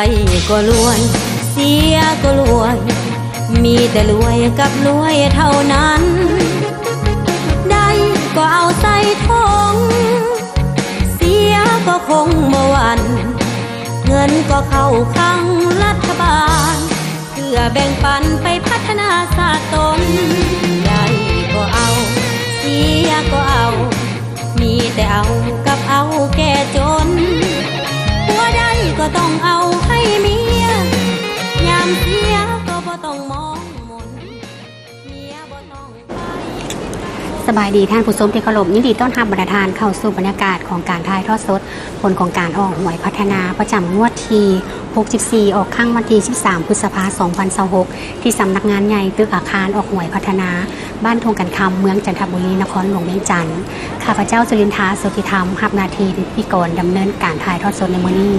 ໄດ້ກໍລວຍ ເສຍກໍລວຍ ມີແຕ່ລວຍກັບລວຍເທົ່ານັ້ນ ໄດ້ກໍເອົາໃສ່ຖົງ ເສຍກໍຄົງບໍ່ຫວັ່ນ ເງິນກໍເຂົ້າຄັງລັດຖະບານ ເພື່ອແບ່ງປັນໄປພັດທະນາຊາດຕົນ ໄດ້ກໍເອົາ ເສຍກໍເອົາ ມີແຕ່ເອົາກັບເອົາແກ່ຈົນ ຜົວໄດ້ກໍຕ້ອງເອົາໃຫ້ເມຍ ຍາມເສຍກໍບໍ່ຕ້ອງມອງມົນ ເມຍບໍ່ຕ້ອງໄປ. ສະບາຍດີທ່ານຜູ້ຊົມທີ່ເຄົາລົບ, ຍິນດີຕ້ອນຮັບບັນດາທ່ານເຂົ້າສູ່ບັນຍາກາດຂອງການຖ່າຍທອດສົດ ຜົນຂອງການອອກຫວຍພັດທະນາປະຈຳງວດທີຫົກສິບສີ່ ອອກຄັ້ງວັນທີສິບສາມ ພຶດສະພາ ສອງພັນຊາວຫົກ ທີ່ສຳນັກງານໃຫຍ່ຕຶກອາຄານອອກຫວຍພັດທະນາ ບ້ານທົ່ງກັນຄຳ ເມືອງຈັນທະບູລີ ນະຄອນຫຼວງວຽງຈັນ. ຂ້າພະເຈົ້າ ສຸລິນທາ ໂສຕິທຳ ຮັບໜ້າທີ່ພິທີກອນດຳເນີນການຖ່າຍທອດສົດໃນມື້ນີ້.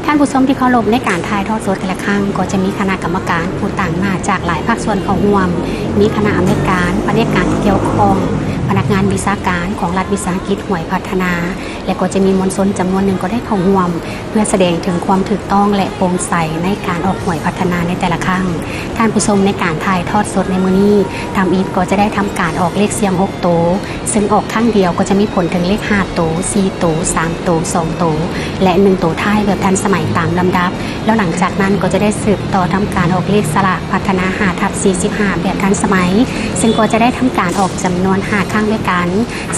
ທ່ານຜູ້ຊົມທີ່ເຄົາລົບ, ໃນການຖ່າຍທອດສົດແຕ່ລະຄັ້ງກໍຈະມີຄະນະກຳມະການຜູ້ຕາງໜ້າຈາກຫຼາຍພາກສ່ວນເຂົ້າຮ່ວມ, ມີຄະນະອຳນວຍການ, ພະແນກງານທີ່ກ່ຽວຂ້ອງ, ພະນັກງານວິຊາການຂອງລັດວິສາຫະກິດຫວຍພັດທະນາ ແລະ ກໍຈະມີມວນຊົນຈຳນວນໜຶ່ງກໍໄດ້ເຂົ້າຮ່ວມ ເພື່ອສະແດງເຖິງຄວາມຖືກຕ້ອງ ແລະ ໂປ່ງໃສໃນການອອກຫວຍພັດທະນາໃນແຕ່ລະຄັ້ງ. ທ່ານຜູ້ຊົມ, ໃນການຖ່າຍທອດສົດໃນມື້ນີ້, ທຳອິດກໍຈະໄດ້ທຳການອອກເລກສ່ຽງຫົກໂຕ, ເຊິ່ງອອກຄັ້ງດຽວກໍຈະມີຜົນເຖິງເລກຫ້າໂຕ, ສີ່ໂຕ, ສາມໂຕ, ສອງໂຕ ແລະ ໜຶ່ງໂຕທ້າຍແບບທັນສະໄໝຕາມລຳດັບ. ແລ້ວຫຼັງຈາກນັ້ນກໍຈະໄດ້ສືບຕໍ່ທຳການອອກເລກສະຫຼາກພັດທະນາຫ້າທັບສີ່ສິບຫ້າແບບທັນສະໄໝ, ເຊິ່ງກໍຈະໄດ້ທຳການອອກຈຳນວນຫ້າຄັ້ງດ້ວຍກັນ.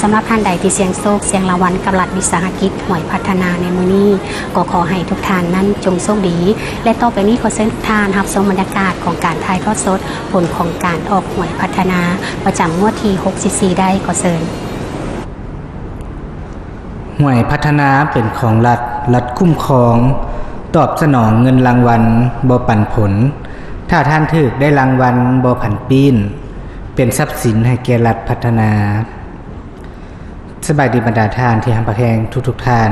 ສຳລັບທ່ານໃດທີ່ສ່ຽງໂຊກສ່ຽງລາງວັນກັບລັດວິສາຫະກິດຫວຍພັດທະນາໃນມື້ນີ້, ກໍຂໍໃຫ້ທຸກທ່ານນັ້ນຈົ່ງໂຊກດີ. ແລະ ຕໍ່ໄປນີ້ຂໍເຊີນທຸກທ່ານຮັບຊົມບັນຍາກາດຂອງການຖ່າຍທອດສົດຜົນຂອງການອອກຫວຍພັດທະນາປະຈຳງວດທີຫົກສິບສີ່ ໄດ້, ຂໍເຊີນ. ຫວຍພັດທະນາເປັນຂອງລັດ, ລັດຄຸ້ມຄອງ, ຕອບສະໜອງເງິນລາງວັນ, ບໍ່ປັນຜົນ. ຖ້າທ່ານຖືກໄດ້ລາງວັນ, ບໍ່ຜັນປີ້ນ, ເປັນຊັບສິນໃຫ້ແກ່ລັດພັດທະນາ. ສະບາຍດີບັນດາທ່ານທີ່ຮັກແພງທຸກໆທ່ານ.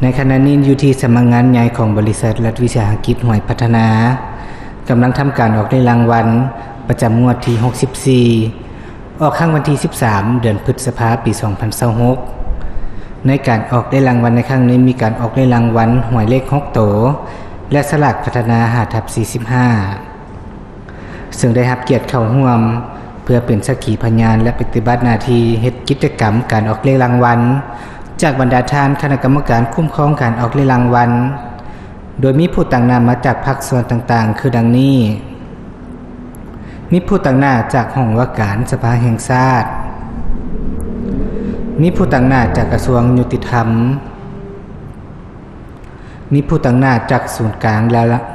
ໃນຂະນະນີ້ຢູ່ທີ່ສຳນັກງານໃຫຍ່ຂອງບໍລິສັດລັດວິສາຫະກິດຫວຍພັດທະນາ ກຳລັງທຳການອອກເລກລາງວັນປະຈຳງວດທີຫົກສິບສີ່ ອອກຄັ້ງວັນທີສິບສາມ ເດືອນພຶດສະພາ ປີສອງພັນຊາວຫົກ. ໃນການອອກເລກລາງວັນໃນຄັ້ງນີ້ ມີການອອກເລກລາງວັນຫວຍເລກຫົກໂຕ ແລະ ສະຫຼາກພັດທະນາຫ້າທັບສີ່ສິບຫ້າ ເຊິ່ງໄດ້ຮັບກຽດເຂົ້າຮ່ວມ ເພື່ອເປັນສັກຂີພະຍານ ແລະ ປະຕິບັດໜ້າທີ່ເຮັດກິດຈະກຳການອອກເລກລາງວັນ ຈາກບັນດາທ່ານຄະນະກຳມະການຄຸ້ມຄອງການອອກເລກລາງວັນ, ໂດຍມີຜູ້ຕາງໜ້າມາຈາກພາກສ່ວນຕ່າງໆ ຄືດັ່ງນີ້: ມີຜູ້ຕາງໜ້າຈາກຫ້ອງວ່າການສະພາແຫ່ງຊາດ, ມີຜູ້ຕາງໜ້າຈາກກະຊວງຍຸຕິທຳ, ມີຜູ້ຕາງໜ້າຈາກສູນກາງ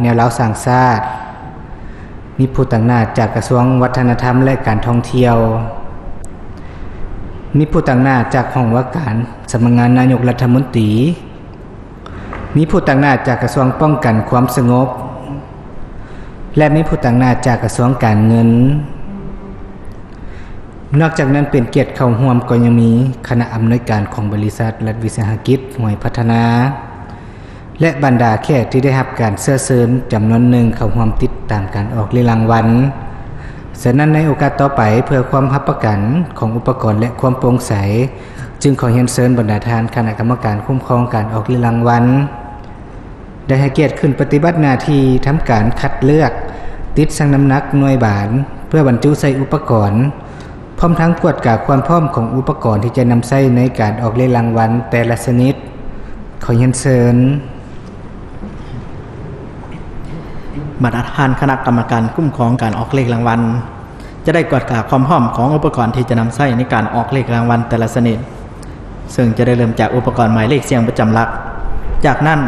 ແນວລາວສ້າງຊາດ, ມີຜູ້ຕາງໜ້າຈາກກະຊວງວັດທະນະທຳ ແລະ ການທ່ອງທ່ຽວ, ມີຜູ້ຕາງໜ້າຈາກຫ້ອງວ່າການສຳນັກງານນາຍົກລັດຖະມົນຕີ, ມີຜູ້ຕາງໜ້າຈາກກະຊວງປ້ອງກັນຄວາມສະຫງົບ ແລະ ມີຜູ້ຕາງໜ້າຈາກກະຊວງການເງິນ. ນອກຈາກນັ້ນເປັນກຽດເຂົ້າຮ່ວມກໍຍັງມີຄະນະອຳນວຍການຂອງບໍລິສັດລັດວິສາຫະກິດຫວຍພັດທະນາ ແລະ ບັນດາແຂກທີ່ໄດ້ຮັບການເຊື້ອເຊີນຈຳນວນໜຶ່ງເຂົ້າຮ່ວມຕິດຕາມການອອກເລກລາງວັນ. ສະນັ້ນໃນໂອກາດຕໍ່ໄປ ເພື່ອຄວາມຮັບປະກັນຂອງອຸປະກອນ ແລະ ຄວາມໂປ່ງໃສ, ຈຶ່ງຂໍຮຽນເຊີນບັນດາທ່ານຄະນະກຳມະການຄຸ້ມຄອງການອອກເລກລາງວັນ ໄດ້ໃຫ້ກຽດຂຶ້ນປະຕິບັດໜ້າທີ່ທຳການຄັດເລືອກ, ຕິດຊັ່ງນ້ຳໜັກໜ່ວຍບານ ເພື່ອບັນຈຸໃສ່ອຸປະກອນ, ພ້ອມທັງກວດກາຄວາມພ້ອມຂອງອຸປະກອນທີ່ຈະນຳໃຊ້ໃນການອອກເລກລາງວັນແຕ່ລະຊະນິດ. ຂໍຮຽນເຊີນ. ບັນດາທ່ານຄະນະກຳມະການຄຸ້ມຄອງການອອກເລກລາງວັນ ຈະໄດ້ກວດກາຄວາມພ້ອມຂອງອຸປະກອນທີ່ຈະນຳໃຊ້ໃນການອອກເລກລາງວັນແຕ່ລະຊະນິດ, ເຊິ່ງຈະໄດ້ເລີ່ມຈາກອຸປະກອນໝາຍເລກສ່ຽງປະຈຳຫຼັກ. ຈາກນັ້ນ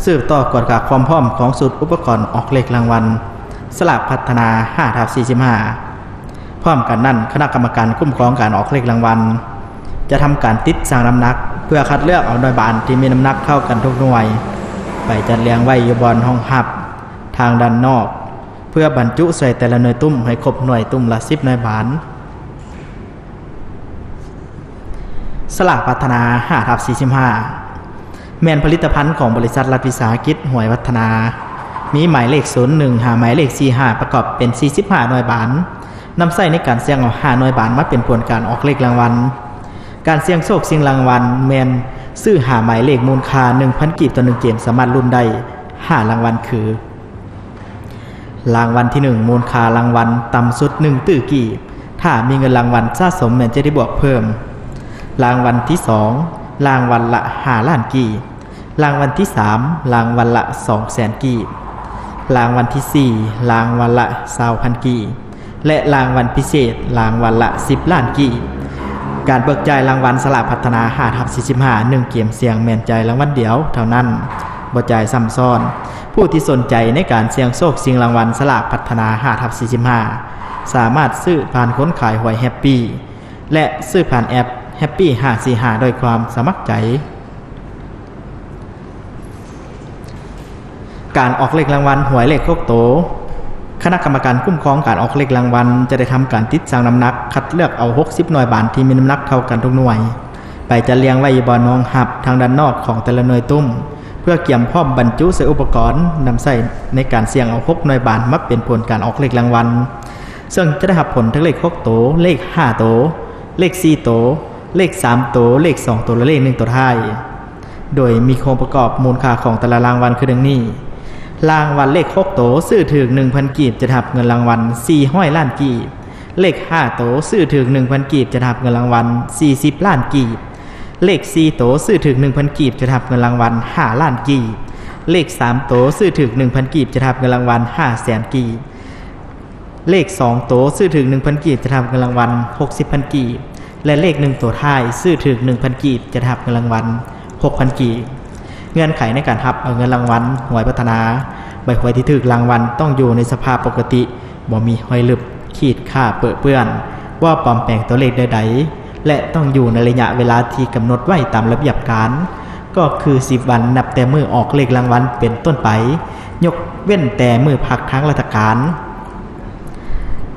ສືບຕໍ່ກວດກາຄວາມພ້ອມຂອງຊຸດອຸປະກອນອອກເລກລາງວັນສະຫຼາກພັດທະນາຫ້າທັບສີ່ສິບຫ້າ. ພ້ອມກັນນັ້ນ, ຄະນະກຳມະການຄຸ້ມຄອງການອອກເລກລາງວັນ ຈະທຳການຕິດຊັ່ງນ້ຳໜັກ ເພື່ອຄັດເລືອກເອົາໜ່ວຍບານທີ່ມີນ້ຳໜັກເທົ່າກັນທຸກໜ່ວຍ ໄປຈັດລຽງໄວ້ຢູ່ບ່ອນຮອງຮັບທາງດ້ານນອກ ເພື່ອບັນຈຸໃສ່ແຕ່ລະໜ່ວຍຕຸ້ມໃຫ້ຄົບໜ່ວຍຕຸ້ມລະສິບໜ່ວຍບານ. ສະຫຼາກພັດທະນາຫ້າທັບສີ່ສິບຫ້າ ແມ່ນຜະລິດຕະພັນຂອງບໍລິສັດລັດວິສາຫະກິດຫວຍພັດທະນາ, ມີໝາຍເລກສູນໜຶ່ງຫາໝາຍເລກສີ່ສິບຫ້າ ປະກອບເປັນສີ່ສິບຫ້າໜ່ວຍບານ, ນຳໃຊ້ໃນການສ່ຽງເອົາຫ້າໜ່ວຍບານມາເປັນຜົນການອອກເລກລາງວັນ. ການສ່ຽງໂຊກຊິງລາງວັນແມ່ນຊື້ຫ້າໝາຍເລກມູນຄ່າໜຶ່ງພັນກີບຕໍ່ໜຶ່ງເກມ, ສາມາດລຸ້ນໄດ້ ຫ້າລາງວັນຄື: ລາງວັນທີໜຶ່ງ ມູນຄ່າລາງວັນຕ່ຳສຸດໜຶ່ງຕື້ກີບ, ຖ້າມີເງິນລາງວັນສະສົມແມ່ນຈະໄດ້ບວກເພີ່ມ. ລາງວັນທີສອງ ລາງວັນລະຫ້າລ້ານກີບ, ລາງວັນທີສາມ ລາງວັນລະສອງແສນກີບ, ລາງວັນທີສີ່ ລາງວັນລະຊາວພັນກີບ ແລະ ລາງວັນພິເສດ ລາງວັນລະສິບລ້ານກີບ. ການເບີກຈ່າຍລາງວັນສະຫຼາກພັດທະນາຫ້າທັບສີ່ສິບຫ້າ ໜຶ່ງເກມສ່ຽງແມ່ນຈ່າຍລາງວັນດຽວເທົ່ານັ້ນ, ບໍ່ຈ່າຍຊ້ຳຊ້ອນ. ຜູ້ທີ່ສົນໃຈໃນການສ່ຽງໂຊກຊິງລາງວັນສະຫຼາກພັດທະນາຫ້າທັບສີ່ສິບຫ້າ ສາມາດຊື້ຜ່ານຄົນຂາຍຫວຍແຮັບປີ ແລະ ຊື້ຜ່ານແອັບແຮັບປີຫ້າສີ່ຫ້າ ດ້ວຍຄວາມສະໝັກໃຈ. ການອອກເລກລາງວັນຫວຍເລກຫົກໂຕ. ຄະນະກຳມະການຄຸ້ມຄອງການອອກເລກລາງວັນຈະໄດ້ທຳການຕິດຊັ່ງນ້ຳໜັກ, ຄັດເລືອກເອົາຫົກສິບໜ່ວຍບານທີ່ມີນ້ຳໜັກເທົ່າກັນທຸກໜ່ວຍ ໄປຈັດລຽງໄວ້ຢູ່ບ່ອນຮອງຮັບທາງດ້ານນອກຂອງແຕ່ລະໜ່ວຍຕຸ້ມ ເພື່ອກຽມພ້ອມບັນຈຸໃສ່ອຸປະກອນນຳໃຊ້ໃນການສ່ຽງເອົາຫົກໜ່ວຍບານມາເປັນຜົນການອອກເລກລາງວັນ, ເຊິ່ງຈະໄດ້ຮັບຜົນທັງເລກຫົກໂຕ, ເລກຫ້າໂຕ, ເລກສີ່ໂຕ, ເລກສາມໂຕ, ເລກສອງໂຕ ແລະ ເລກໜຶ່ງໂຕທ້າຍ. ໂດຍມີໂຄງປະກອບມູນຄ່າຂອງແຕ່ລະລາງວັນຄືດັ່ງນີ້: ລາງວັນເລກຫົກໂຕ ຊື້ຖືກໜຶ່ງພັນກີບ ຈະໄດ້ຮັບເງິນລາງວັນສີ່ຮ້ອຍລ້ານກີບ, ເລກຫ້າໂຕ ຊື້ຖືກໜຶ່ງພັນກີບ ຈະໄດ້ຮັບເງິນລາງວັນສີ່ສິບລ້ານກີບ, ເລກສີ່ໂຕ ຊື້ຖືກໜຶ່ງພັນກີບ ຈະໄດ້ຮັບເງິນລາງວັນຫ້າລ້ານກີບ, ເລກສາມໂຕ ຊື້ຖືກໜຶ່ງພັນກີບ ຈະໄດ້ຮັບເງິນລາງວັນຫ້າແສນກີບ. ເລກສອງໂຕ ຊື້ຖືກໜຶ່ງພັນກີບ ຈະໄດ້ຮັບເງິນລາງວັນຫົກສິບພັນກີບ ແລະ ເລກໜຶ່ງໂຕທ້າຍ ຊື້ຖືກໜຶ່ງພັນກີບ ຈະໄດ້ຮັບເງິນລາງວັນຫົກພັນກີບ. ເງື່ອນໄຂໃນການຮັບເອົາເງິນລາງວັນຫວຍພັດທະນາ ໃບຫວຍທີ່ຖືກລາງວັນຕ້ອງຢູ່ໃນສະພາບປົກກະຕິ, ບໍ່ມີຮອຍລຶບ, ຂີດຂ້າເປິເປື້ອນ, ບໍ່ປອມແປງຕົວເລກໃດໆ ແລະ ຕ້ອງຢູ່ໃນໄລຍະເວລາທີ່ກຳນົດໄວ້ຕາມລະບຽບການ, ກໍຄືສິບວັນນັບແຕ່ມື້ອອກເລກລາງວັນເປັນຕົ້ນໄປ, ຍົກເວັ້ນແຕ່ມື້ພັກທາງລັດຖະການ.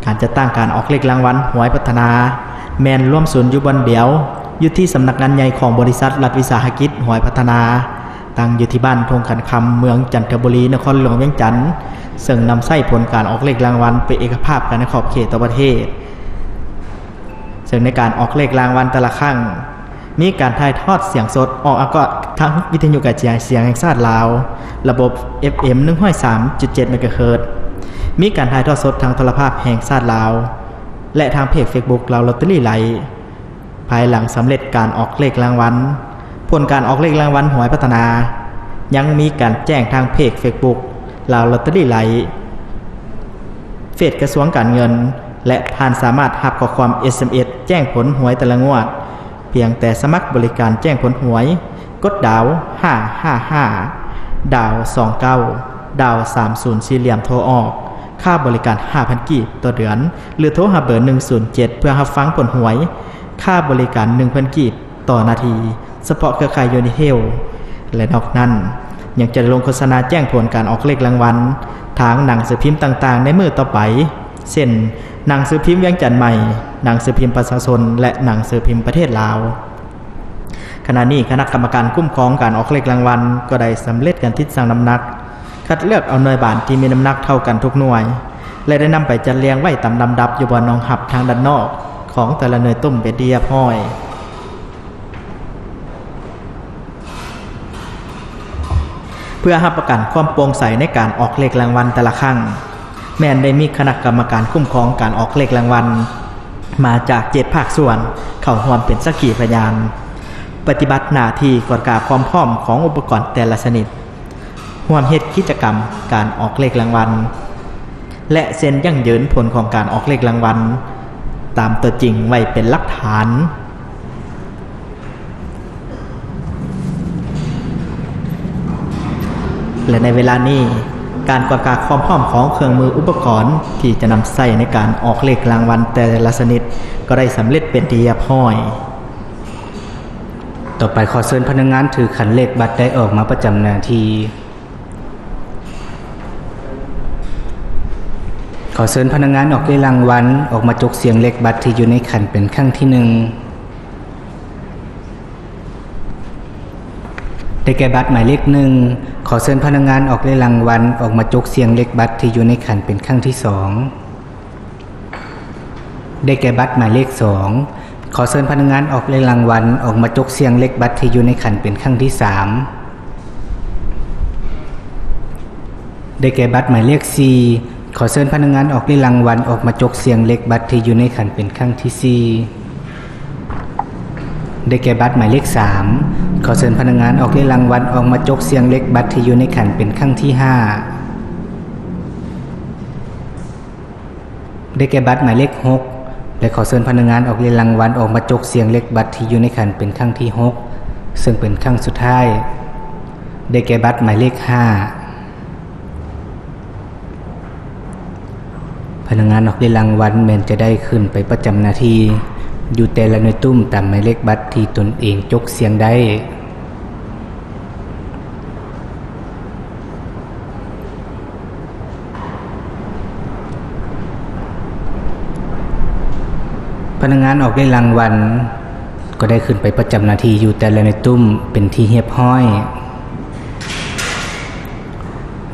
ການຈັດຕັ້ງການອອກເລກລາງວັນຫວຍພັດທະນາ ແມ່ນລວມສູນຢູ່ບ່ອນດຽວ ຢູ່ທີ່ສຳນັກງານໃຫຍ່ຂອງບໍລິສັດລັດວິສາຫະກິດຫວຍພັດທະນາ, ຕັ້ງຢູ່ທີ່ບ້ານທົ່ງຂັນຄຳ ເມືອງຈັນທະບູລີ ນະຄອນຫຼວງວຽງຈັນ, ເຊິ່ງນຳໃຊ້ຜົນການອອກເລກລາງວັນເປັນເອກະພາບກັນໃນຂອບເຂດທົ່ວປະເທດ. ເຊິ່ງໃນການອອກເລກລາງວັນແຕ່ລະຄັ້ງ ມີການຖ່າຍທອດສຽງສົດອອກອາກາດທາງວິທະຍຸກະຈາຍສຽງແຫ່ງຊາດລາວ ລະບົບ ເອັຟເອັມ ໜຶ່ງຮ້ອຍສາມຈຸດເຈັດ ເມກາເຮີດ, ມີການຖ່າຍທອດສົດທາງໂທລະພາບແຫ່ງຊາດລາວ ແລະ ທາງເພຈເຟສບຸກລາວລອດເຕີຣີໄລ. ພາຍຫຼັງສຳເລັດການອອກເລກລາງວັນ, ຜົນການອອກເລກລາງວັນຫວຍພັດທະນາ ຍັງມີການແຈ້ງທາງເພຈເຟສບຸກລາວລອດເຕີຣີໄລ, ເຟສກະຊວງການເງິນ ແລະ ທ່ານສາມາດຮັບຂໍ້ຄວາມ ເອສເອັມເອສ ແຈ້ງຜົນຫວຍແຕ່ລະງວດ ພຽງແຕ່ສະໝັກບໍລິການແຈ້ງຜົນຫວຍ, ກົດດາວຫ້າຫ້າຫ້າ ດາວສອງເກົ້າ ດາວສາມສູນ ສີ່ຫຼ່ຽມໂທອອກ, ຄ່າບໍລິການຫ້າພັນກີບຕໍ່ເດືອນ ຫຼື ໂທຫາເບີໜຶ່ງສູນເຈັດ ເພື່ອຮັບຟັງຜົນຫວຍ, ຄ່າບໍລິການໜຶ່ງພັນກີບຕໍ່ນາທີ ສະເພາະເຄືອຂ່າຍຢູນິເທວ ແລະ ນອກນັ້ນ ຍັງຈະໄດ້ລົງໂຄສະນາແຈ້ງຜົນການອອກເລກລາງວັນ ທາງໜັງສືພິມຕ່າງໆໃນມື້ຕໍ່ໄປ ເຊັ່ນ ໜັງສືພິມວຽງຈັນໃໝ່, ໜັງສືພິມປະຊາຊົນ ແລະ ໜັງສືພິມປະເທດລາວ. ຂະນະນີ້ ຄະນະກຳມະການຄຸ້ມຄອງການອອກເລກລາງວັນ ກໍໄດ້ສຳເລັດການຕິດຊັ່ງນ້ຳໜັກ, ຄັດເລືອກເອົາໜ່ວຍບານທີ່ມີນ້ຳໜັກເທົ່າກັນທຸກໜ່ວຍ ແລະ ໄດ້ນຳໄປຈັດລຽງໄວ້ຕາມລຳດັບຢູ່ບ່ອນຮອງຮັບທາງດ້ານນອກຂອງແຕ່ລະໜ່ວຍຕຸ້ມເປັນທີ່ຮຽບຮ້ອຍ. ເພື່ອຮັບປະກັນຄວາມໂປ່ງໃສໃນການອອກເລກລາງວັນແຕ່ລະຄັ້ງ, ແມ່ນໄດ້ມີຄະນະກຳມະການຄຸ້ມຄອງການອອກເລກລາງວັນມາຈາກເຈັດພາກສ່ວນເຂົ້າຮ່ວມເປັນສັກຂີພະຍານ, ປະຕິບັດໜ້າທີ່ກວດກາຄວາມພ້ອມຂອງອຸປະກອນແຕ່ລະຊະນິດ, ຮ່ວມເຮັດກິດຈະກຳການອອກເລກລາງວັນ ແລະ ເຊັນຢັ້ງຢືນຜົນຂອງການອອກເລກລາງວັນຕາມຕົວຈິງໄວ້ເປັນຫຼັກຖານ. ແລະ ໃນເວລານີ້, ການກວດກາຄວາມພ້ອມຂອງເຄື່ອງມືອຸປະກອນທີ່ຈະນຳໃຊ້ໃນການອອກເລກລາງວັນແຕ່ລະຊະນິດ ກໍໄດ້ສຳເລັດເປັນທີ່ຮຽບຮ້ອຍ. ຕໍ່ໄປ ຂໍເຊີນພະນັກງານຖືຂັນເລກບັດໄດ້ອອກມາປະຈຳໜ້າທີ່. ຂໍເຊີນພະນັກງານອອກເລກລາງວັນອອກມາຈົກສ່ຽງເລກບັດທີ່ຢູ່ໃນຂັນເປັນຄັ້ງທີໜຶ່ງ. ໄດ້ແກ່ບັດໝາຍເລກໜຶ່ງ. ຂໍເຊີນພະນັກງານອອກເລກລາງວັນອອກມາຈົກສ່ຽງເລກບັດທີ່ຢູ່ໃນຂັນເປັນຄັ້ງທີສອງ. ໄດ້ແກ່ບັດໝາຍເລກສອງ. ຂໍເຊີນພະນັກງານອອກເລກລາງວັນອອກມາຈົກສ່ຽງເລກບັດທີ່ຢູ່ໃນຂັນເປັນຄັ້ງທີສາມ. ໄດ້ແກ່ບັດໝາຍເລກສີ່ ຂໍເຊີນພະນັກງານອອກເລກລາງວັນອອກມາຈົກສ່ຽງເລກບັດທີ່ຢູ່ໃນຂັນເປັນຄັ້ງທີສີ່. ໄດ້ແກ່ບັດໝາຍເລກສາມ ຂໍເຊີນພະນັກງານອອກເລກລາງວັນອອກມາຈົກສ່ຽງເລກບັດທີ່ຢູ່ໃນຂັນເປັນຄັ້ງທີຫ້າ. ໄດ້ແກ່ບັດໝາຍເລກຫົກ ແລະ ຂໍເຊີນພະນັກງານອອກເລກລາງວັນອອກມາຈົກສ່ຽງເລກບັດທີ່ຢູ່ໃນຂັນເປັນຄັ້ງທີຫົກ ເຊິ່ງເປັນຄັ້ງສຸດທ້າຍ. ໄດ້ແກ່ບັດໝາຍເລກຫ້າ ພະນັກງານອອກເລກລາງວັນແມ່ນຈະໄດ້ຂຶ້ນໄປປະຈຳໜ້າທີ່ຢູ່ແຕ່ລະໜ່ວຍຕຸ້ມຕາມໝາຍເລກບັດທີ່ຕົນເອງຈົກສ່ຽງໄດ້. ພະນັກງານອອກເລກລາງວັນກໍໄດ້ຂຶ້ນໄປປະຈຳໜ້າທີ່ຢູ່ແຕ່ລະໜ່ວຍຕຸ້ມເປັນທີ່ຮຽບຮ້ອຍ.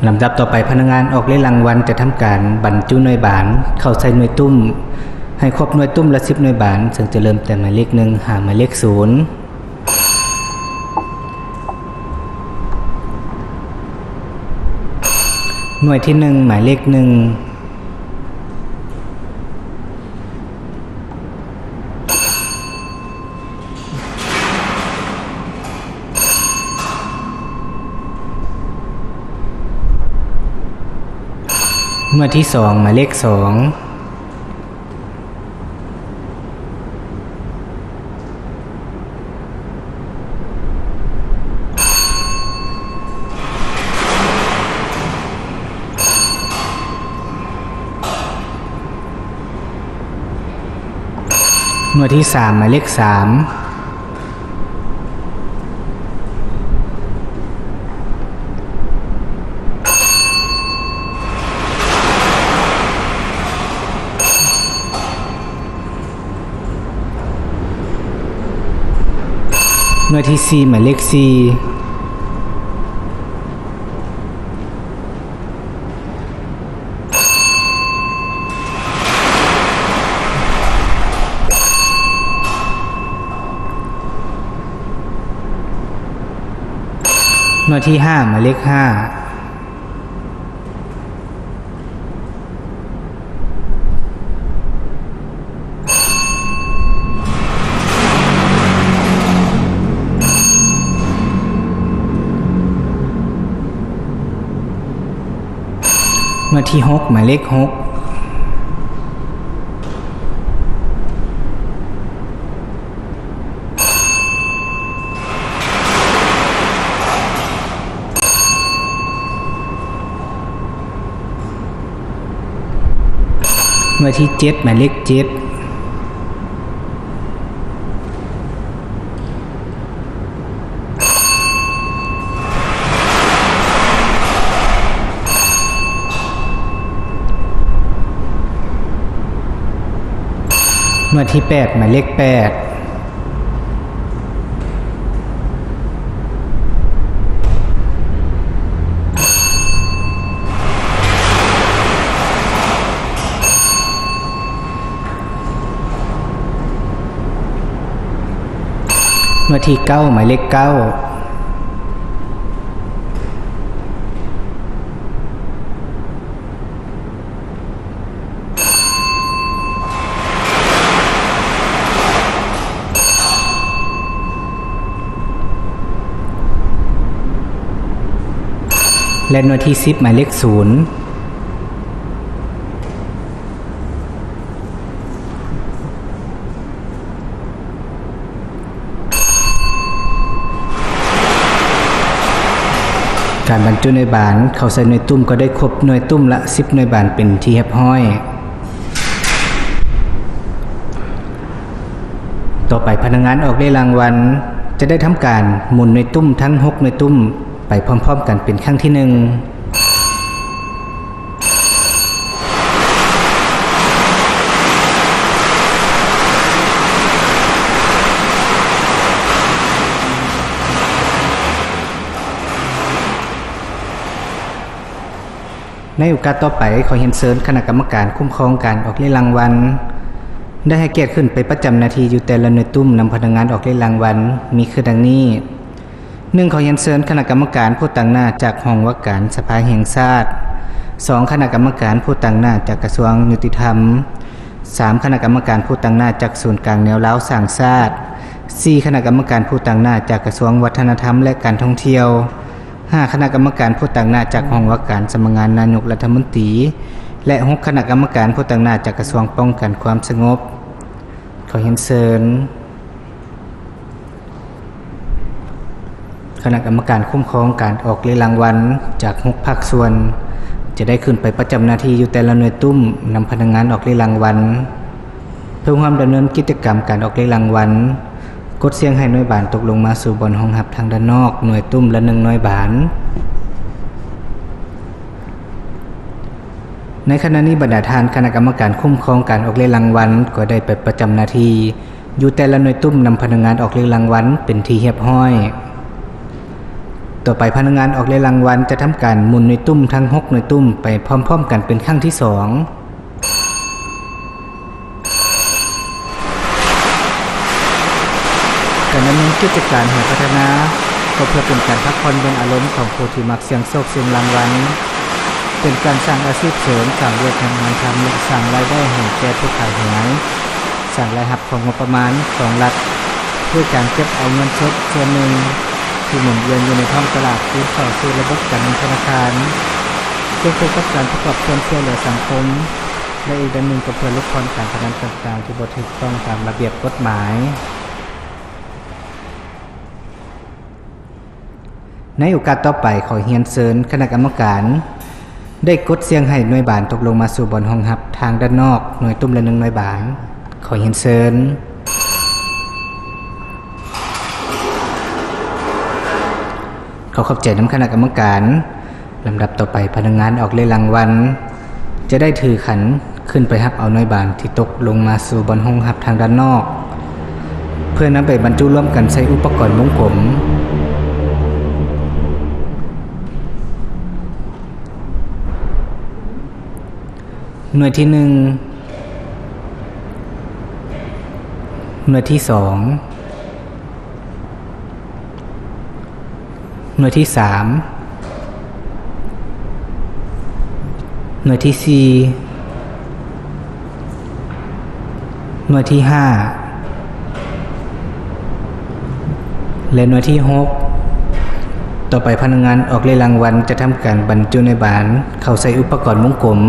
ລຳດັບຕໍ່ໄປ ພະນັກງານອອກເລກລາງວັນຈະທຳການບັນຈຸໜ່ວຍບານເຂົ້າໃສ່ໜ່ວຍຕຸ້ມ ໃຫ້ຄົບໜ່ວຍຕຸ້ມລະສິບໜ່ວຍບານ ເຊິ່ງຈະເລີ່ມແຕ່ໝາຍເລກໜຶ່ງຫາໝາຍເລກສູນ. ໜ່ວຍທີໜຶ່ງ ໝາຍເລກໜຶ່ງ. ໜ່ວຍທີສອງ ໝາຍເລກສອງ. ໜ່ວຍທີສາມ ໝາຍເລກສາມ. ໜ່ວຍທີສີ່ ໝາຍເລກສີ່. ໜ່ວຍທີຫ້າ ໝາຍເລກຫ້າ. ໜ່ວຍທີຫົກ ໝາຍເລກຫົກ. ໜ່ວຍທີເຈັດ ໝາຍເລກເຈັດ. ໜ່ວຍທີແປດ ໝາຍເລກແປດ. ໜ່ວຍທີເກົ້າ ໝາຍເລກເກົ້າ. ແລະ ໜ່ວຍທີສິບ ໝາຍເລກສູນ. ການບັນຈຸໜ່ວຍບານເຂົ້າໃສ່ໜ່ວຍຕຸ້ມ ກໍໄດ້ຄົບໜ່ວຍຕຸ້ມລະສິບໜ່ວຍບານເປັນທີ່ຮຽບຮ້ອຍ. ຕໍ່ໄປພະນັກງານອອກເລກລາງວັນຈະໄດ້ທຳການໝູນໜ່ວຍຕຸ້ມທັງຫົກໜ່ວຍຕຸ້ມໄປພ້ອມໆກັນເປັນຄັ້ງທີໜຶ່ງ. ໃນໂອກາດຕໍ່ໄປ ຂໍຮຽນເຊີນຄະນະກຳມະການຄຸ້ມຄອງການອອກເລກລາງວັນ ໄດ້ໃຫ້ກຽດຂຶ້ນໄປປະຈຳໜ້າທີ່ຢູ່ແຕ່ລະໜ່ວຍຕຸ້ມນຳພະນັກງານອອກເລກລາງວັນ ມີຄືດັ່ງນີ້. ໜຶ່ງ ຂໍຮຽນເຊີນຄະນະກຳມະການຜູ້ຕາງໜ້າຈາກຫ້ອງວ່າການສະພາແຫ່ງຊາດ ສອງ ຄະນະກຳມະການຜູ້ຕາງໜ້າຈາກກະຊວງຍຸຕິທຳ, ສາມ ຄະນະກຳມະການຜູ້ຕາງໜ້າຈາກສູນກາງແນວລາວສ້າງຊາດ, ສີ່ ຄະນະກຳມະການຜູ້ຕາງໜ້າຈາກກະຊວງວັດທະນະທຳ ແລະ ການທ່ອງທ່ຽວ, ຫ້າ ຄະນະກຳມະການຜູ້ຕາງໜ້າຈາກຫ້ອງວ່າການສຳນັກງານນາຍົກລັດຖະມົນຕີ ແລະ ຫົກ ຄະນະກຳມະການຜູ້ຕາງໜ້າຈາກກະຊວງປ້ອງກັນຄວາມສະຫງົບ. ຂໍຮຽນເຊີນ ຄະນະກຳມະການຄຸ້ມຄອງການອອກເລກລາງວັນຈາກຫົກພາກສ່ວນ ຈະໄດ້ຂຶ້ນໄປປະຈຳໜ້າທີ່ຢູ່ແຕ່ລະໜ່ວຍຕຸ້ມ ນຳພະນັກງານອອກເລກລາງວັນ ເພື່ອຮ່ວມດຳເນີນກິດຈະກຳການອອກເລກລາງວັນ, ກົດສຽງໃຫ້ໜ່ວຍບານຕົກລົງມາສູ່ບ່ອນຮອງຮັບທາງດ້ານນອກ ໜ່ວຍຕຸ້ມລະໜຶ່ງໜ່ວຍບານ. ໃນຂະນະນີ້ ບັນດາທ່ານຄະນະກຳມະການຄຸ້ມຄອງການອອກເລກລາງວັນ ກໍໄດ້ໄປປະຈຳໜ້າທີ່ຢູ່ແຕ່ລະໜ່ວຍຕຸ້ມ ນຳພະນັກງານອອກເລກລາງວັນເປັນທີ່ຮຽບຮ້ອຍ. ຕໍ່ໄປພະນັກງານອອກເລກລາງວັນຈະທຳການໝູນໜ່ວຍຕຸ້ມທັງຫົກໜ່ວຍຕຸ້ມໄປພ້ອມໆກັນເປັນຄັ້ງທີສອງ. ການດຳເນີນກິດຈະການຫອພັດທະນາ ກໍເພື່ອເປັນການພັກຜ່ອນຢ່ອນອາລົມຂອງຜູ້ທີ່ມັກສ່ຽງໂຊກສ່ຽງລາງວັນ, ເປັນການສ້າງອາຊີບເສີມ, ສ້າງວຽກງານທຳ ແລະ ສ້າງລາຍໄດ້ໃຫ້ແກ່ຜູ້ຂາຍຫວຍ, ສ້າງລາຍຮັບຂອງງົບປະມານຂອງລັດ ດ້ວຍການເກັບເອົາເງິນສົດສ່ວນໜຶ່ງທີ່ໝູນວຽນຢູ່ໃນທ້ອງຕະຫຼາດຄືນເຂົ້າສູ່ລະບົບການເງິນທະນາຄານ, ຄວບຄູ່ກັບການປະກອບສ່ວນຊ່ວຍເຫຼືອສັງຄົມ ແລະ ອີກດ້ານໜຶ່ງກໍເພື່ອຫຼຸດຜ່ອນການພະນັນຕ່າງໆທີ່ບໍ່ຖືກຕ້ອງຕາມລະບຽບກົດໝາຍ. ໃນໂອກາດຕໍ່ໄປ ຂໍຮຽນເຊີນຄະນະກຳມະການ ໄດ້ກົດສຽງໃຫ້ໜ່ວຍບານຕົກລົງມາສູ່ບ່ອນຮອງຮັບທາງດ້ານນອກ ໜ່ວຍຕຸ້ມລະໜຶ່ງໜ່ວຍບານ. ຂໍຮຽນເຊີນ. ຂໍຂອບໃຈນຳຄະນະກຳມະການ. ລຳດັບຕໍ່ໄປ, ພະນັກງານອອກເລກລາງວັນຈະໄດ້ຖືຂັນຂຶ້ນໄປຮັບເອົາໜ່ວຍບານທີ່ຕົກລົງມາສູ່ບ່ອນຮອງຮັບທາງດ້ານນອກ ເພື່ອນຳໄປບັນຈຸລວມກັນໃສ່ອຸປະກອນວົງກົມ. ໜ່ວຍທີໜຶ່ງ, ໜ່ວຍທີສອງ, ໜ່ວຍທີສາມ, ໜ່ວຍທີສີ່, ໜ່ວຍທີຫ້າ ແລະ ໜ່ວຍທີຫົກ. ຕໍ່ໄປພະນັກງານອອກເລກລາງວັນຈະທຳການບັນຈຸໜ່ວຍບານເຂົ້າໃສ່ອຸປະກອນວົງກົມ.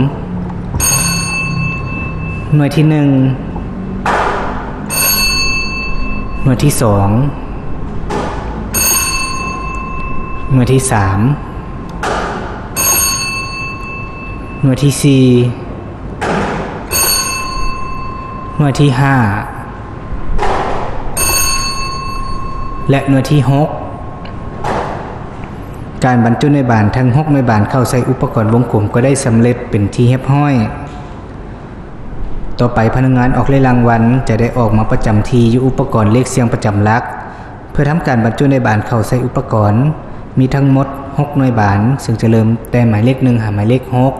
ໜ່ວຍທີໜຶ່ງ, ໜ່ວຍທີສອງ, ໜ່ວຍທີສາມ, ໜ່ວຍທີສີ່, ໜ່ວຍທີຫ້າ ແລະ ໜ່ວຍທີຫົກ. ການບັນຈຸໜ່ວຍບານທັງຫົກໜ່ວຍບານເຂົ້າໃສ່ອຸປະກອນວົງກົມກໍໄດ້ສຳເລັດເປັນທີ່ຮຽບຮ້ອຍ. ຕໍ່ໄປພະນັກງານອອກເລກລາງວັນຈະໄດ້ອອກມາປະຈຳທີ່ຢູ່ອຸປະກອນເລກສ່ຽງປະຈຳຫຼັກ ເພື່ອທຳການບັນຈຸໜ່ວຍບານເຂົ້າໃສ່ອຸປະກອນ. ມີທັງໝົດຫົກໜ່ວຍບານ, ເຊິ່ງຈະເລີ່ມແຕ່ໝາຍເລກໜຶ່ງຫາໝາຍເລກຫົກ.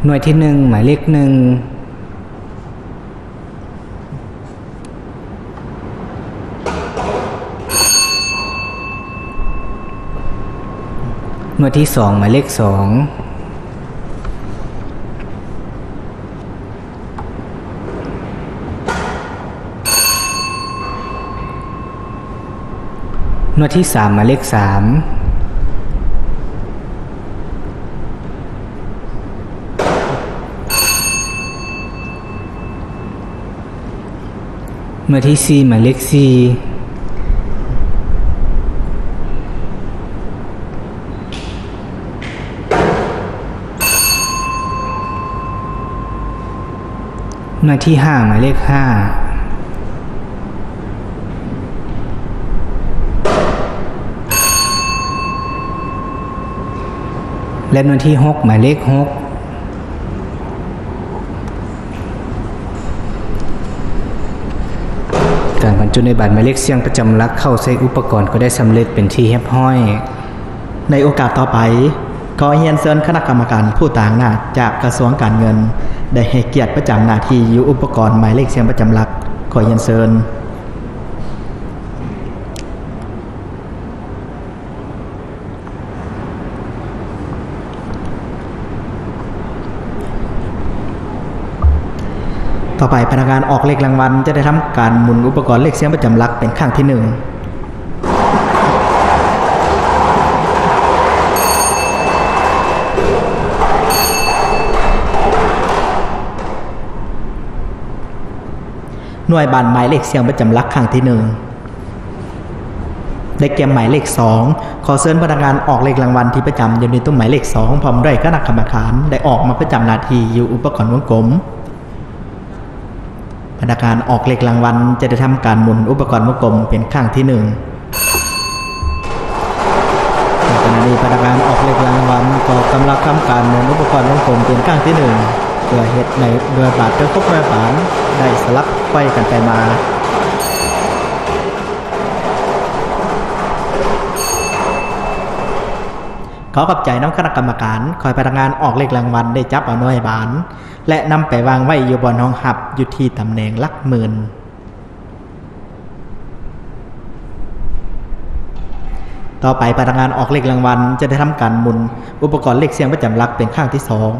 ໜ່ວຍທີໜຶ່ງ, ໝາຍເລກໜຶ່ງ. ໜ່ວຍທີສອງ, ໝາຍເລກສອງ. ໜ່ວຍທີສາມ, ໝາຍເລກສາມ. ໜ່ວຍທີສີ່, ໝາຍເລກສີ່. ໜ່ວຍທີຫ້າ, ໝາຍເລກຫ້າ ແລະ ໜ່ວຍທີຫົກ, ໝາຍເລກຫົກ. ການບັນຈຸໜ່ວຍບານໝາຍເລກສ່ຽງປະຈຳຫຼັກເຂົ້າໃສ່ອຸປະກອນກໍໄດ້ສຳເລັດເປັນທີ່ຮຽບຮ້ອຍ. ໃນໂອກາດຕໍ່ໄປ, ຂໍຮຽນເຊີນຄະນະກຳມະການຜູ້ຕາງໜ້າຈາກກະຊວງການເງິນ ໄດ້ໃຫ້ກຽດປະຈຳໜ້າທີ່ຢູ່ອຸປະກອນໝາຍເລກສ່ຽງປະຈຳຫຼັກ. ຂໍຮຽນເຊີນ. ຕໍ່ໄປ ພະນັກງານອອກເລກລາງວັນຈະໄດ້ທຳການໝູນອຸປະກອນເລກສ່ຽງປະຈຳຫຼັກເປັນຄັ້ງທີໜຶ່ງ. ໜ່ວຍບານໝາຍເລກສ່ຽງປະຈຳຫຼັກຄັ້ງທີໜຶ່ງ ໄດ້ແກ່ໝາຍເລກສອງ. ຂໍເຊີນພະນັກງານອອກເລກລາງວັນທີ່ປະຈຳຢູ່ໃນຕຸ້ມໝາຍເລກສອງ ພ້ອມດ້ວຍຄະນະກຳມະການ ໄດ້ອອກມາປະຈຳໜ້າທີ່ຢູ່ອຸປະກອນວົງກົມ. ພະນັກງານອອກເລກລາງວັນຈະໄດ້ທຳການໝູນອຸປະກອນວົງກົມເປັນຄັ້ງທີໜຶ່ງ. ໃນຂະນະນີ້ ພະນັກງານອອກເລກລາງວັນກໍກຳລັງທຳການໝູນອຸປະກອນວົງກົມເປັນຄັ້ງທີໜຶ່ງ ເພື່ອເຮັດໃຫ້ໜ່ວຍບານທັງຫົກໜ່ວຍບານໄດ້ສະຫຼັບໄຂວ້ກັນໄປມາ. ຂໍຂອບໃຈນຳຄະນະກຳມະການ. ຂໍໃຫ້ພະນັກງານອອກເລກລາງວັນໄດ້ຈັບເອົາໜ່ວຍບານ ແລະ ນຳໄປວາງໄວ້ຢູ່ບ່ອນຮອງຮັບຢູ່ທີ່ຕຳແໜ່ງຫຼັກໝື່ນ. ຕໍ່ໄປ ພະນັກງານອອກເລກລາງວັນຈະໄດ້ທຳການໝູນອຸປະກອນເລກສ່ຽງປະຈຳຫຼັກເປັນຄັ້ງທີສອງ.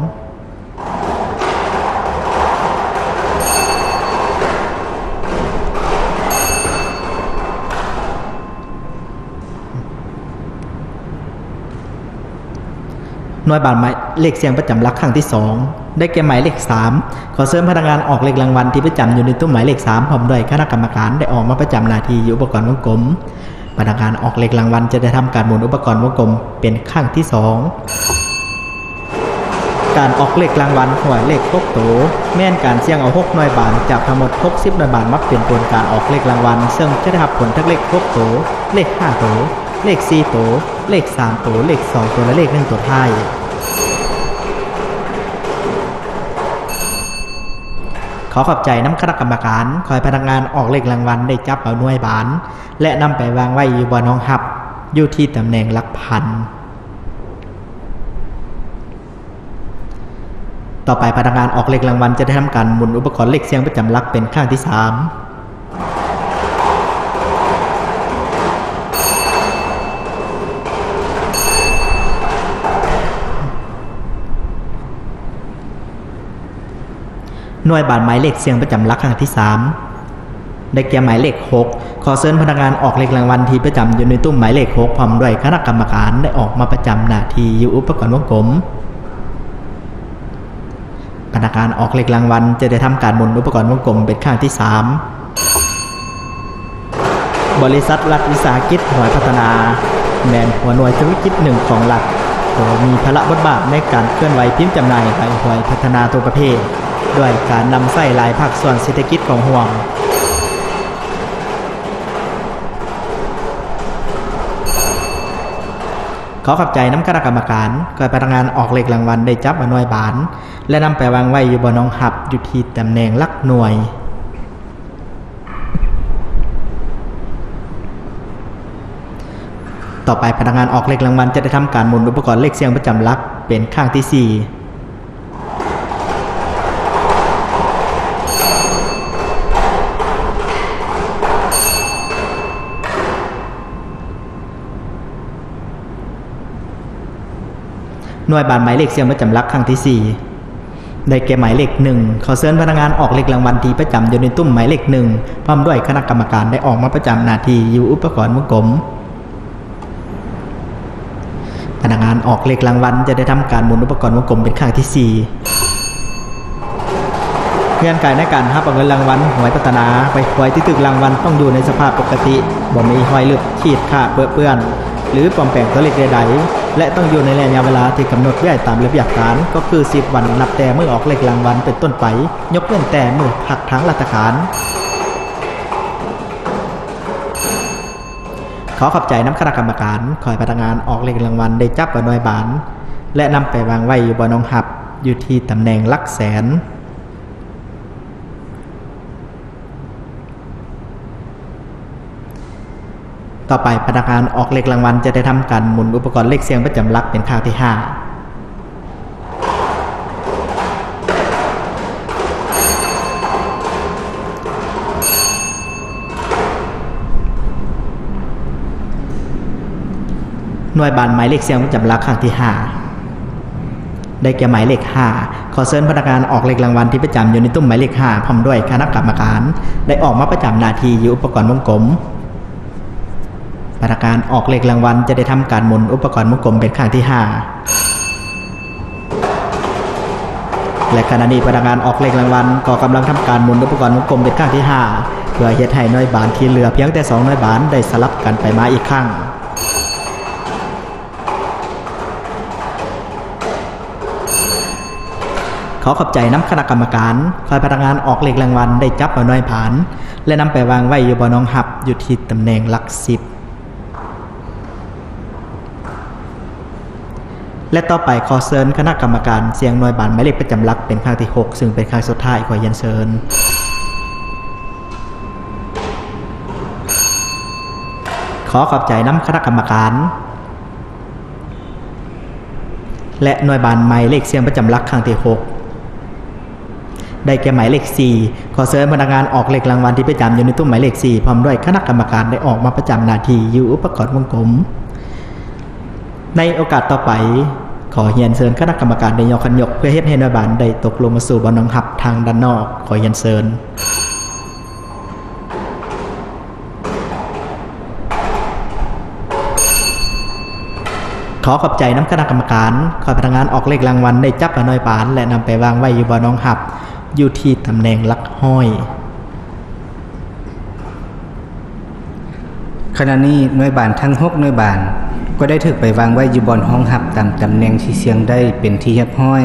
ໜ່ວຍບານໝາຍເລກສ່ຽງປະຈຳຫຼັກຄັ້ງທີສອງ ໄດ້ແກ່ໝາຍເລກສາມ. ຂໍເຊີນພະນັກງານອອກເລກລາງວັນທີ່ປະຈຳຢູ່ໃນຕຸ້ມໝາຍເລກສາມ ພ້ອມດ້ວຍຄະນະກຳມະການ ໄດ້ອອກມາປະຈຳໜ້າທີ່ຢູ່ອຸປະກອນວົງກົມ. ພະນັກງານອອກເລກລາງວັນຈະໄດ້ທຳການໝູນອຸປະກອນວົງກົມເປັນຄັ້ງທີສອງ. ການອອກເລກລາງວັນຫ້ວຍເລກຫົກໂຕ ແມ່ນການສ່ຽງເອົາຫົກໜ່ວຍບານຈາກທັງໝົດຫົກສິບໜ່ວຍບານມາເປັນໂຕນການອອກເລກລາງວັນ, ເຊິ່ງຈະໄດ້ຮັບຜົນທັງເລກຫົກໂຕ, ເລກຫ້າໂຕ, ເລກສີ່ໂຕ, ເລກສາມໂຕ, ເລກສອງໂຕ ແລະ ເລກໜຶ່ງໂຕທ້າຍ. ຂໍຂອບໃຈນຳຄະນະກຳມະການ. ຂໍໃຫ້ພະນັກງານອອກເລກລາງວັນໄດ້ຈັບເອົາໜ່ວຍບານ ແລະ ນຳໄປວາງໄວ້ຢູ່ບ່ອນຮອງຮັບ ຢູ່ທີ່ຕຳແໜ່ງຫຼັກພັນ. ຕໍ່ໄປ ພະນັກງານອອກເລກລາງວັນຈະໄດ້ທຳການໝູນອຸປະກອນເລກສ່ຽງປະຈຳຫຼັກເປັນຄັ້ງທີສາມ. ໜ່ວຍບານໝາຍເລກສ່ຽງປະຈຳຫຼັກຄັ້ງທີສາມ ໄດ້ແກ່ໝາຍເລກຫົກ. ຂໍເຊີນພະນັກງານອອກເລກລາງວັນທີ່ປະຈຳຢູ່ໃນຕຸ້ມໝາຍເລກຫົກ ພ້ອມດ້ວຍຄະນະກຳມະການ ໄດ້ອອກມາປະຈຳໜ້າທີ່ຢູ່ອຸປະກອນວົງກົມ. ພະນັກງານອອກເລກລາງວັນຈະໄດ້ທຳການໝູນອຸປະກອນວົງກົມເປັນຄັ້ງທີສາມ. ບໍລິສັດລັດວິສາຫະກິດຫວຍພັດທະນາ ແມ່ນຫົວໜ່ວຍທຸລະກິດໜຶ່ງຂອງລັດ ໂດຍມີພາລະບົດບາດໃນການເຄື່ອນໄຫວພິມຈຳໜ່າຍໃບຫວຍພັດທະນາທົ່ວປະເທດ ດ້ວຍການນຳໃຊ້ຫຼາຍພາກສ່ວນເສດຖະກິດເຂົ້າຮ່ວມ. ຂໍຂອບໃຈນຳຄະນະກຳມະການ. ຂໍໃຫ້ພະນັກງານອອກເລກລາງວັນໄດ້ຈັບເອົາໜ່ວຍບານ ແລະ ນຳໄປວາງໄວ້ຢູ່ບ່ອນຮອງຮັບ ຢູ່ທີ່ຕຳແໜ່ງຫຼັກໜ່ວຍ. ຕໍ່ໄປ ພະນັກງານອອກເລກລາງວັນຈະໄດ້ທຳການໝູນອຸປະກອນເລກສ່ຽງປະຈຳຫຼັກເປັນຄັ້ງທີສີ່. ໜ່ວຍບານໝາຍເລກສ່ຽງປະຈຳຫຼັກຄັ້ງທີສີ່ ໄດ້ແກ່ໝາຍເລກໜຶ່ງ. ຂໍເຊີນພະນັກງານອອກເລກລາງວັນທີ່ປະຈຳຢູ່ໃນຕຸ້ມໝາຍເລກໜຶ່ງ ພ້ອມດ້ວຍຄະນະກຳມະການ ໄດ້ອອກມາປະຈຳໜ້າທີ່ຢູ່ອຸປະກອນວົງກົມ. ພະນັກງານອອກເລກລາງວັນຈະໄດ້ທຳການໝູນອຸປະກອນວົງກົມເປັນຄັ້ງທີສີ່. ເງື່ອນໄຂໃນການຮັບເອົາເງິນລາງວັນຫວຍພັດທະນາ ໃບຫວຍທີ່ຖືກລາງວັນຕ້ອງຢູ່ໃນສະພາບປົກກະຕິ, ບໍ່ມີຮອຍລຶບ, ຂີດຂາດ, ເປິເປື້ອນ ຫຼື ປອມແປງຕົວເລກໃດໆ ແລະ ຕ້ອງຢູ່ໃນໄລຍະເວລາທີ່ກຳນົດໄວ້ຕາມລະບຽບການ, ກໍຄືສິບວັນນັບແຕ່ມື້ອອກເລກລາງວັນເປັນຕົ້ນໄປ, ຍົກເວັ້ນແຕ່ມື້ພັກທາງລັດຖະການ. ຂໍຂອບໃຈນຳຄະນະກຳມະການ. ຂໍໃຫ້ພະນັກງານອອກເລກລາງວັນໄດ້ຈັບເອົາໜ່ວຍບານ ແລະ ນຳໄປວາງໄວ້ຢູ່ບ່ອນຮອງຮັບ ຢູ່ທີ່ຕຳແໜ່ງຫຼັກແສນ. ຕໍ່ໄປ ພະນັກງານອອກເລກລາງວັນຈະໄດ້ທຳການໝູນອຸປະກອນເລກສ່ຽງປະຈຳຫຼັກເປັນຄັ້ງທີຫ້າ. ໜ່ວຍບານໝາຍເລກສ່ຽງປະຈຳຫຼັກຄັ້ງທີຫ້າ. ໄດ້ແກ່ໝາຍເລກຫ້າ. ຂໍເຊີນພະນັກງານອອກເລກລາງວັນທີ່ປະຈຳຢູ່ໃນຕຸ້ມໝາຍເລກຫ້າ ພ້ອມດ້ວຍຄະນະກຳມະການ ໄດ້ອອກມາປະຈຳໜ້າທີ່ຢູ່ອຸປະກອນວົງກົມ. ພະນັກງານອອກເລກລາງວັນຈະໄດ້ທຳການໝູນອຸປະກອນວົງກົມເປັນຄັ້ງທີຫ້າ ແລະ ຂະນະນີ້ພະນັກງານອອກເລກລາງວັນກໍກຳລັງທຳການໝູນອຸປະກອນວົງກົມເປັນຄັ້ງທີຫ້າ ເພື່ອເຮັດໃຫ້ໜ່ວຍບານທີ່ເຫຼືອພຽງແຕ່ສອງໜ່ວຍບານໄດ້ສະຫຼັບກັນໄປມາອີກຄັ້ງ. ຂໍຂອບໃຈນຳຄະນະກຳມະການ. ຝ່າຍພະນັກງານອອກເລກລາງວັນໄດ້ຈັບເອົາໜ່ວຍບານ ແລະ ນຳໄປວາງໄວ້ຢູ່ບ່ອນຮອງຮັບ ຢູ່ທີ່ຕຳແໜ່ງຫຼັກສິບ ແລະ ຕໍ່ໄປຂໍເຊີນຄະນະກຳມະການສ່ຽງໜ່ວຍບານໝາຍເລກປະຈຳຫຼັກເປັນຄັ້ງທີຫົກ ຊຶ່ງເປັນຄັ້ງສຸດທ້າຍ. ຂໍຮຽນເຊີນ. ຂໍຂອບໃຈນຳຄະນະກຳມະການ. ແລະ ໜ່ວຍບານໝາຍເລກສ່ຽງປະຈຳຫຼັກຄັ້ງທີຫົກ ໄດ້ແກ່ໝາຍເລກສີ່. ຂໍເຊີນພະນັກງານອອກເລກລາງວັນທີ່ປະຈຳຢູ່ໃນຕຸ້ມໝາຍເລກສີ່ ພ້ອມດ້ວຍຄະນະກຳມະການໄດ້ອອກມາປະຈຳໜ້າທີ່ຢູ່ອຸປະກອນວົງກົມ. ໃນໂອກາດຕໍ່ໄປ, ຂໍຮຽນເຊີນຄະນະກຳມະການໄດ້ຍົກຄັນຍົກ ເພື່ອເຮັດໃຫ້ໜ່ວຍບານໄດ້ຕົກລົງມາສູ່ບ່ອນຮອງຮັບທາງດ້ານນອກ. ຂໍຮຽນເຊີນ. ຂໍຂອບໃຈນຳຄະນະກຳມະການ. ຂໍໃຫ້ພະນັກງານອອກເລກລາງວັນໄດ້ຈັບເອົາໜ່ວຍບານ ແລະ ນຳໄປວາງໄວ້ຢູ່ບ່ອນຮອງຮັບ ຢູ່ທີ່ຕຳແໜ່ງຫຼັກຮ້ອຍ. ຂະນະນີ້ໜ່ວຍບານທັງຫົກໜ່ວຍບານ ກໍໄດ້ຖືກໄປວາງໄວ້ຢູ່ບ່ອນຮອງຮັບຕາມຕຳແໜ່ງທີ່ສ່ຽງໄດ້ເປັນທີ່ຮຽບຮ້ອຍ.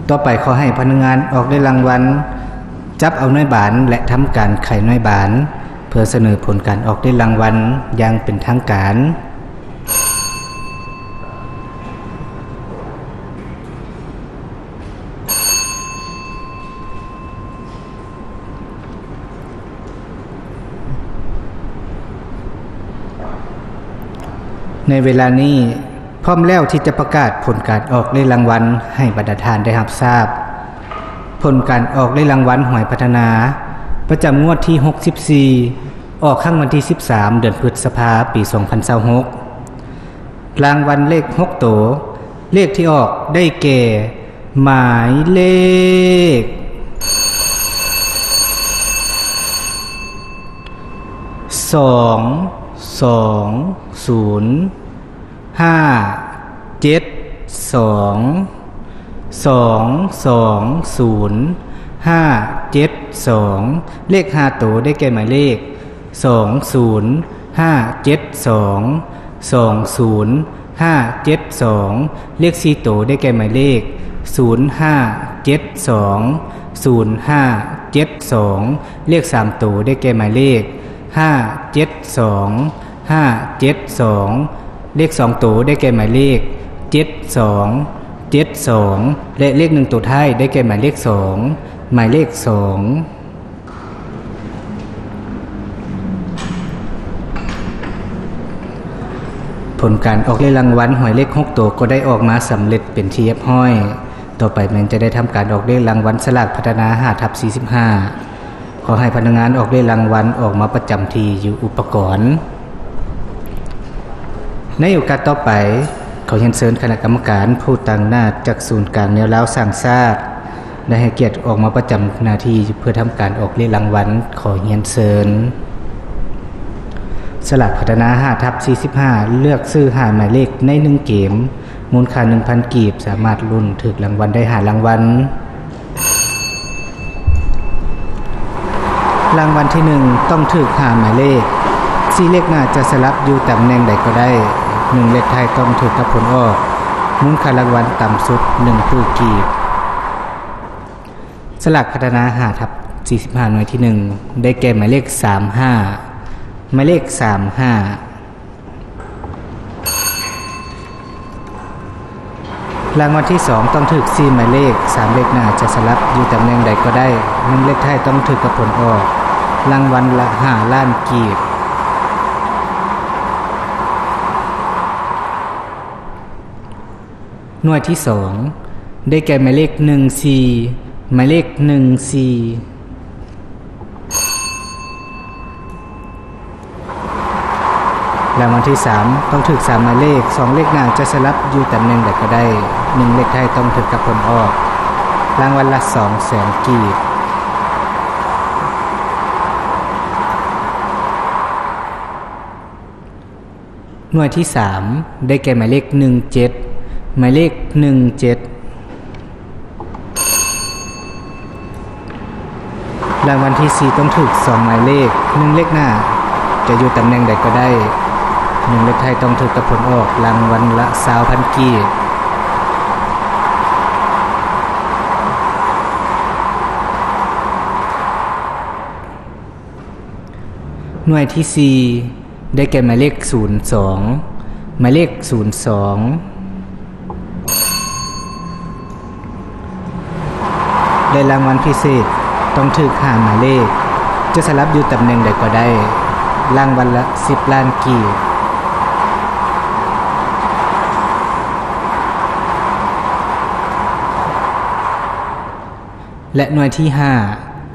ຕໍ່ໄປຂໍໃຫ້ພະນັກງານອອກເລກລາງວັນ ຈັບເອົາໜ່ວຍບານ ແລະ ທຳການໄຂໜ່ວຍບານ ເພື່ອສະເໜີຜົນການອອກເລກລາງວັນຢ່າງເປັນທາງການ. ໃນເວລານີ້ ພ້ອມແລ້ວທີ່ຈະປະກາດຜົນການອອກເລກລາງວັນໃຫ້ບັນດາທ່ານໄດ້ຮັບຊາບ. ຜົນການອອກເລກລາງວັນຫວຍພັດທະນາ ປະຈຳງວດທີຫົກສິບສີ່ ອອກຄັ້ງວັນທີສິບສາມ ເດືອນພຶດສະພາ ປີສອງພັນຊາວຫົກ. ລາງວັນເລກຫົກໂຕ, ເລກທີ່ອອກໄດ້ແກ່ ໝາຍເລກ ສອງ ສອງ ສູນ ຫ້າ ເຈັດ ສອງ ສອງ ສອງ ສູນ ຫ້າ ເຈັດ ສອງ. ເລກຫ້າໂຕໄດ້ແກ່ໝາຍເລກ ສອງ ສູນ ຫ້າ ເຈັດ ສອງ ສອງ ສູນ ຫ້າ ເຈັດ ສອງ. ເລກສີ່ໂຕໄດ້ແກ່ໝາຍເລກ ສູນ ຫ້າ ເຈັດ ສອງ ສູນ ຫ້າ ເຈັດ ສອງ. ເລກສາມໂຕໄດ້ແກ່ໝາຍເລກ ຫ້າ ເຈັດ ສອງ ຫ້າ ເຈັດ ສອງ. ເລກສອງໂຕໄດ້ແກ່ໝາຍເລກ ເຈັດ ສອງ ເຈັດ ສອງ ແລະ ເລກໜຶ່ງໂຕທ້າຍໄດ້ແກ່ໝາຍເລກ ສອງ ໝາຍເລກ ສອງ. ຜົນການອອກເລກລາງວັນຫວຍເລກຫົກໂຕກໍໄດ້ອອກມາສຳເລັດເປັນທີ່ຮຽບຮ້ອຍ. ຕໍ່ໄປແມ່ນຈະໄດ້ທຳການອອກເລກລາງວັນສະຫຼາກພັດທະນາ ຫ້າ ທັບ ສີ່ສິບຫ້າ. ຂໍໃຫ້ພະນັກງານອອກເລກລາງວັນອອກມາປະຈຳທີ່ຢູ່ອຸປະກອນ. ໃນໂອກາດຕໍ່ໄປ, ຂໍຮຽນເຊີນຄະນະກຳມະການຜູ້ຕາງໜ້າຈາກສູນກາງແນວລາວສ້າງຊາດ ໄດ້ໃຫ້ກຽດອອກມາປະຈຳໜ້າທີ່ເພື່ອທຳການອອກເລກລາງວັນ. ຂໍຮຽນເຊີນ. ສະຫຼາກພັດທະນາ ຫ້າ ທັບ ສີ່ສິບຫ້າ ເລືອກຊື້ຫ້າໝາຍເລກໃນໜຶ່ງເກມ ມູນຄ່າໜຶ່ງພັນກີບ ສາມາດລຸ້ນຖືກລາງວັນໄດ້ຫ້າລາງວັນ. ລາງວັນທີໜຶ່ງ ຕ້ອງຖືກຫ້າໝາຍເລກ. ສີ່ເລກໜ້າຈະສະຫຼັບຢູ່ຕຳແໜ່ງໃດກໍໄດ້. ໜຶ່ງເລກທ້າຍຕ້ອງຖືກກັບຜົນອອກ. ມູນຄ່າລາງວັນຕ່ຳສຸດ ໜຶ່ງຕື້ກີບ. ສະຫຼາກພັດທະນາ ຫ້າ ທັບ ສີ່ສິບຫ້າ ໜ່ວຍທີໜຶ່ງ ໄດ້ແກ່ໝາຍເລກ ສາມ ຫ້າ. ໝາຍເລກ ສາມ ຫ້າ. ລາງວັນທີສອງ ຕ້ອງຖືກສີ່ໝາຍເລກ. ສາມເລກໜ້າຈະສະຫຼັບຢູ່ຕຳແໜ່ງໃດກໍໄດ້. ໜຶ່ງເລກທ້າຍຕ້ອງຖືກກັບຜົນອອກ. ລາງວັນລະຫ້າລ້ານກີບ. ໜ່ວຍທີສອງ ໄດ້ແກ່ໝາຍເລກ ໜຶ່ງ ສີ່. ໝາຍເລກ ໜຶ່ງ ສີ່. ລາງວັນທີສາມ ຕ້ອງຖືກສາມໝາຍເລກ. ສອງເລກໜ້າຈະສະຫຼັບຢູ່ຕຳແໜ່ງໃດກໍໄດ້. ໜຶ່ງເລກທ້າຍຕ້ອງຖືກກັບຜົນອອກ ລາງວັນລະສອງແສນກີບ. ໜ່ວຍທີສາມ ໄດ້ແກ່ໝາຍເລກໜຶ່ງເຈັດ ໝາຍເລກໜຶ່ງເຈັດ. ລາງວັນທີສີ່ຕ້ອງຖືກສອງໝາຍເລກ ໜຶ່ງເລກໜ້າຈະຢູ່ຕຳແໜ່ງໃດກໍໄດ້ ໜຶ່ງເລກທ້າຍຕ້ອງຖືກກັບຜົນອອກ ລາງວັນລະຊາວພັນກີບ. ໜ່ວຍທີສີ່ ໄດ້ແກ່ໝາຍເລກສູນສອງ ໝາຍເລກສູນສອງ ແລະ ລາງວັນພິເສດຕ້ອງຖືກຫ້າໝາຍເລກ ຈະສະຫຼັບຢູ່ຕຳແໜ່ງໃດກໍໄດ້ ລາງວັນລະສິບລ້ານກີບ. ແລະ ໜ່ວຍທີຫ້າ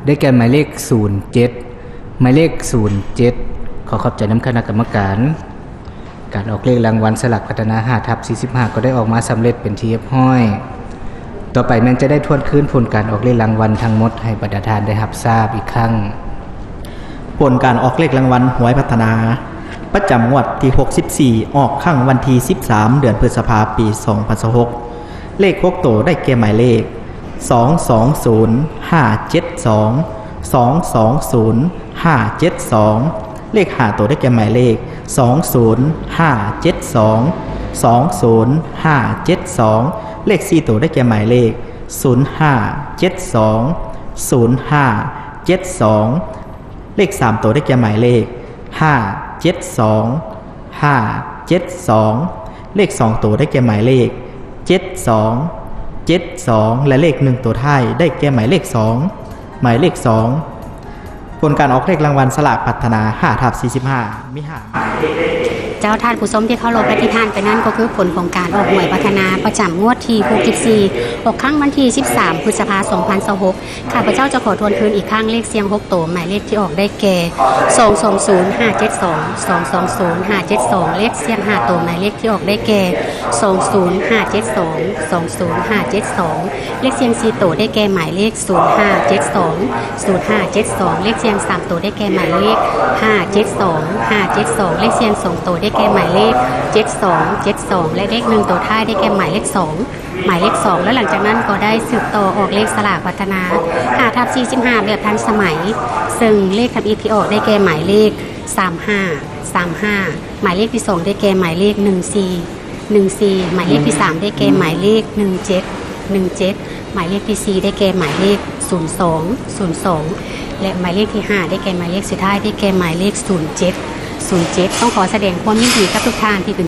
ໄດ້ແກ່ໝາຍເລກສູນເຈັດ ໝາຍເລກສູນເຈັດ. ຂໍຂອບໃຈນຳຄະນະກຳມະການ. ການອອກເລກລາງວັນສະຫຼາກພັດທະນາ ຫ້າທັບສີ່ສິບຫ້າ ກໍໄດ້ອອກມາສຳເລັດເປັນທີ່ຮຽບຮ້ອຍ. ຕໍ່ໄປແມ່ນຈະໄດ້ທວນຄືນຜົນການອອກເລກລາງວັນທັງໝົດໃຫ້ບັນດາທ່ານໄດ້ຮັບຊາບອີກຄັ້ງ. ຜົນການອອກເລກລາງວັນຫວຍພັດທະນາ ປະຈຳງວດທີຫົກສິບສີ່ ອອກຄັ້ງວັນທີສິບສາມ ເດືອນພຶດສະພາ ປີສອງພັນຊາວຫົກ. ເລກຫົກໂຕໄດ້ແກ່ໝາຍເລກ ສອງສອງສູນຫ້າເຈັດສອງ ສອງສອງສູນຫ້າເຈັດສອງ. ເລກຫ້າໂຕໄດ້ແກ່ໝາຍເລກ ສອງສູນຫ້າເຈັດສອງ ສອງສູນຫ້າເຈັດສອງ. ເລກສີ່ໂຕໄດ້ແກ່ໝາຍເລກ ສູນຫ້າເຈັດສອງ ສູນຫ້າເຈັດສອງ. ເລກສາມໂຕໄດ້ແກ່ໝາຍເລກ ຫ້າເຈັດສອງ ຫ້າເຈັດສອງ. ເລກສອງໂຕໄດ້ແກ່ໝາຍເລກ ເຈັດສອງ ເຈັດສອງ ແລະ ເລກໜຶ່ງໂຕທ້າຍໄດ້ແກ່ໝາຍເລກສອງ ໝາຍເລກສອງ. ຜົນການອອກເລກລາງວັນສະຫຼາກພັດທະນາ ຫ້າທັບສີ່ສິບຫ້າ ມີຫ້າໝາຍເລກໄດ້ແກ່ ເຈົ້າ ທ່ານຜູ້ຊົມທີ່ເຄົາລົບ ແລະ ທີ່ຜ່ານໄປນັ້ນກໍຄືຜົນຂອງການອອກຫວຍພັດທະນາປະຈຳງວດທີຫົກສິບສີ່ ອອກຄັ້ງວັນທີສິບສາມ ພຶດສະພາ ສອງພັນຊາວຫົກ. ຂ້າພະເຈົ້າຈະຂໍທວນຄືນອີກຄັ້ງ ເລກສ່ຽງຫົກໂຕ ໝາຍເລກທີ່ອອກໄດ້ແກ່ ສອງສອງສູນຫ້າເຈັດສອງ ສອງສອງສູນຫ້າເຈັດສອງ. ເລກສ່ຽງຫ້າໂຕ ໝາຍເລກທີ່ອອກໄດ້ແກ່ ສອງສູນຫ້າເຈັດສອງ ສອງສູນຫ້າເຈັດສອງ. ເລກສ່ຽງສີ່ໂຕໄດ້ແກ່ໝາຍເລກ ສູນຫ້າເຈັດສອງ ສູນຫ້າເຈັດສອງ. ເລກສ່ຽງສາມໂຕໄດ້ແກ່ໝາຍເລກ ຫ້າເຈັດສອງ ຫ້າເຈັດສອງ. ເລກສ່ຽງສອງໂຕໄດ້ແກ່ໝາຍເລກ ເຈັດສອງ ເຈັດສອງ ແລະ ເລກໜຶ່ງໂຕທ້າຍໄດ້ແກ່ໝາຍເລກສອງ ໝາຍເລກສອງ. ແລະ ຫຼັງຈາກນັ້ນກໍໄດ້ສືບຕໍ່ອອກເລກສະຫຼາກພັດທະນາ ຫ້າທັບສີ່ສິບຫ້າ ແບບທັນສະໄໝ ເຊິ່ງເລກທຳອິດທີ່ອອກໄດ້ແກ່ໝາຍເລກ ສາມຫ້າ ສາມຫ້າ. ໝາຍເລກທີສອງໄດ້ແກ່ໝາຍເລກ ໜຶ່ງສີ່ ໜຶ່ງສີ່. ໝາຍເລກທີສາມໄດ້ແກ່ໝາຍເລກ ໜຶ່ງເຈັດ ໜຶ່ງເຈັດ. ໝາຍເລກທີສີ່ໄດ້ແກ່ໝາຍເລກ ສູນສອງ ສູນສອງ ແລະ ໝາຍເລກທີຫ້າໄດ້ແກ່ໝາຍເລກສຸດທ້າຍ ໄດ້ແກ່ໝາຍເລກ ສູນເຈັດ ສູນເຈັດ. ຕ້ອງຂໍສະແດງຄວາມຍິນດີກັບທຸກທ່ານທີ່ເປັນ